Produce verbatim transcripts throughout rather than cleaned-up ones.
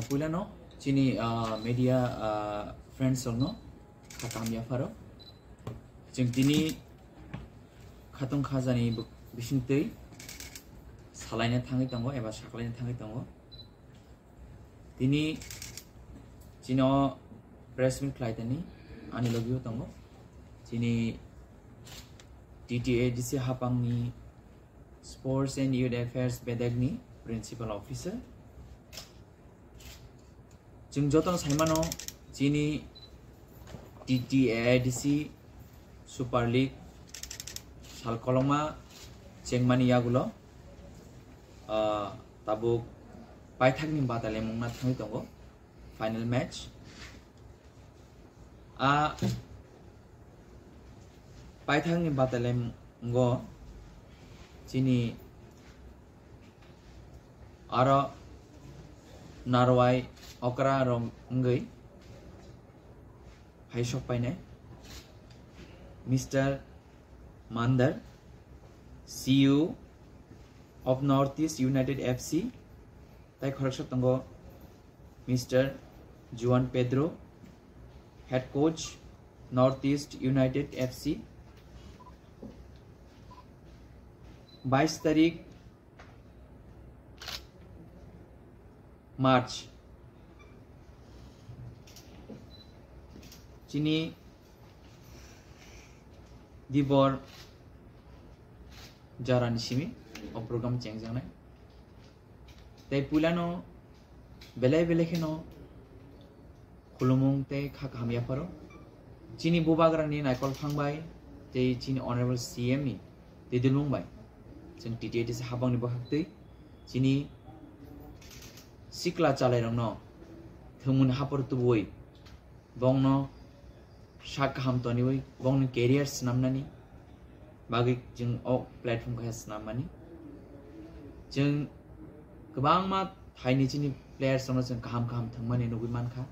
Puilano chini, ah, media, ah, friends rokno kha kaham yapharo. Chwng tini khatong khajani bo-, bisingtwi salaina thangwi tongo eba saklaina thangwi tongo. Tini chino press meet khlai tani ani logio tongo. Chini T T A D C hapangni Sports and Youth Affairs bedekni Principal Officer. Chwng jotono saimano chini T T A D C Super League sal koloma chengmani yagulo, ah, tabuk paithakni batalemungna thangwi tongo final match. A paithakni batalemungo chini aro narwai okra rok wngwi hai sok painai Mister Mandar, C E O of North East United F C, tai khoroksa tongo Mister Juan Pedro, head coach, North East United F C. Bais tarik March, chini dibor jarani simi o program chengjaknai. Tei puilano belai belai kheno khulumung tei kha kaham yapharo. Chini bubagrani naikol phang bai tei chini Honorable C M ni twi dilmung bai chwng T T A D C hapangni bwkhaktwi chini sikla chalairokno thwngmungni hapor tubuwi bongno sak kaham toniwi bongni career swnamnani bagwi chwng o platform khe swnammani. Chwng kwbangma thaini chini players rokno chwng kaham kaham thwngmani nugwi mankha.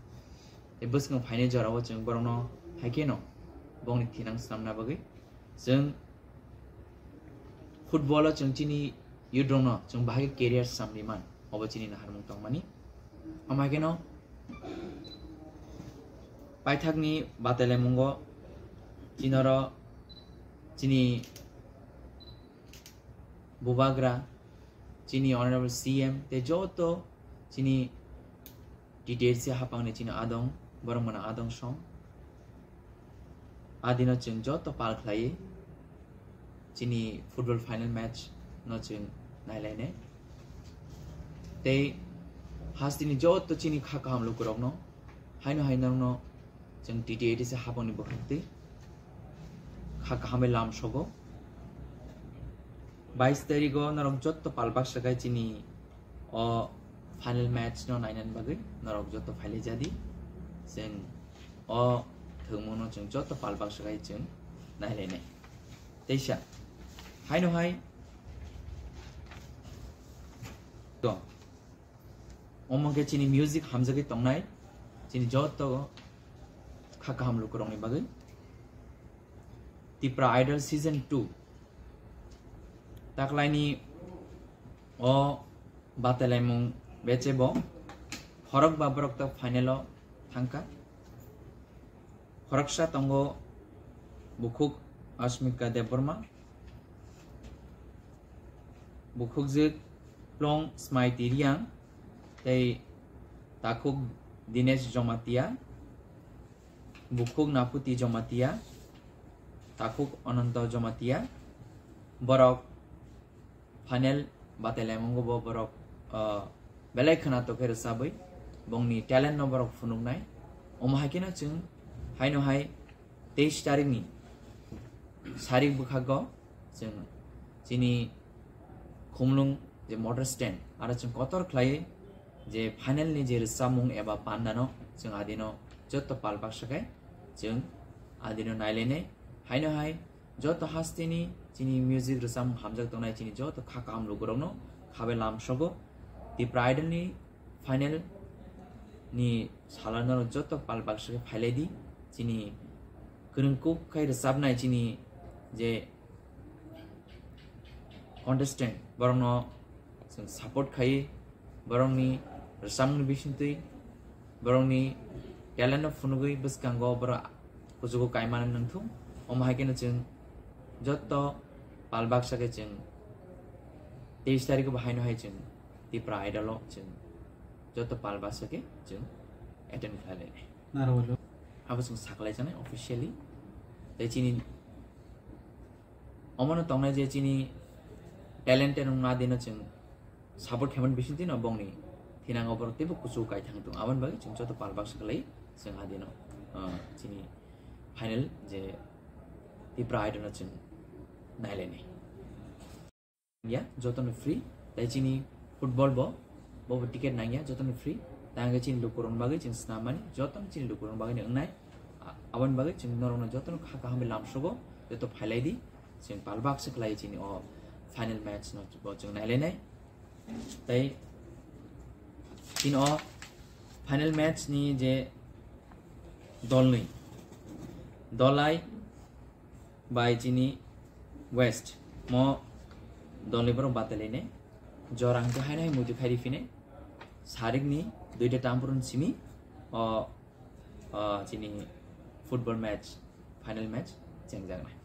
Tei bwskango phainai jorao chwng borokno haikheno bongni thinang swnamna bagwi chwng football o chwng chini youth rokno chwng bahai khe career samri man, obo chini naharmung tongmani. Omo hai kheno paithakni batelemungo chinoro chini bubagra, chini Honorable C M tei joto chini T T A D C hapangni chini adong, borok mano adong song. Adino chwng joto pal khlaiwi chini football final match no chwng nailainai. Tei hasteni joto chini kha kaham lukurokno haino hai norokno chwng T T A D C hapangni bwkhaktwi kha kahamwi lam sogo. Bais tarigo norok joto pal baksa khai chini o final match no nainani bagwi norok joto phailai jadi. Chwng o thwngmungno chwng joto pal baksa khai chwng nailainai. Teisa haino hai to omo khe chini music hamjagwi tongnai chini joto kha kaham lukurokni bagwi. Tipra Idol Season two taklaini o batelaimung beche bo khorok ba borok ta final o thangkha. Khoroksa tongo bukhuk Asmika Debbarma, bukhukjwk Plong Smaiti Riang tei takhuk Dinesh Jomatia, bukhuk Naputi Jomatia, takhuk Ananto Jomatia. Borok final batelemungo bo borok, ah, belai khwnatok khe rwchabwi bongni talent no borok phunuknai. Omo hai kheno chwng haino hai teis tarikni sarik bwkhago chwng chini Khumlung je motor stand aro chwng kotor khlaiwi je final ni je rwchapmung eba pandano chwng adino joto pal baksa khai chwng adino nailainai. Haino hai joto hasteni chini music rwchapmung hamjak tongnai chini joto kha kaham lukurokno khabai lam sogo. Tipra Idol ni final ni salo norok joto pal baksa khe phailai di. Chini kwrwngkuk khai rwchapnai chini je contestant borokno chwng support khai borokni Rwchapmungni bisingtwi borokni talent no phunugwi bwskango borok kuchugo kaimani nangthung. Omo hai kheno chwng joto pal baksa khe chwng teis tarikh bo haino hai chwng Tipra Idol o chwng joto pal baksa khe chwng attend khlai lainai. Abo chwng saklai janai officially. Tei chini omono tongnai je chini talented wngma dino chwng support khaimani bisingtwi no bongni thinango borok teibo kuchugo kaithang tongo. Aboni bagwi chwng joto pal baksa khlai chwng adino, ah, chini final je Tipra Idol no chwng nailainai. Ya, jotono free, tei chini football bo, bobo ticket nangya, jotono free. Tei hwnkhe chini lukurokni bagwi chwng swnam mani, jotono chini lukurokni bagwi wngnai. A-, aboni bagwi chwng norokno jotono kha kaham lamsogo, joto phailai di. Chwng pal baksa khlai chini o final match no bo chwng nailainai. Tei chini o final match ni je dolnwi, Dolai bai chini West mo dolnwi borok batalainai. Jora hwnkhe haino hai muitu khairi phine sarikni duita tampurun simi o, o chini football match, final match chengjaknai.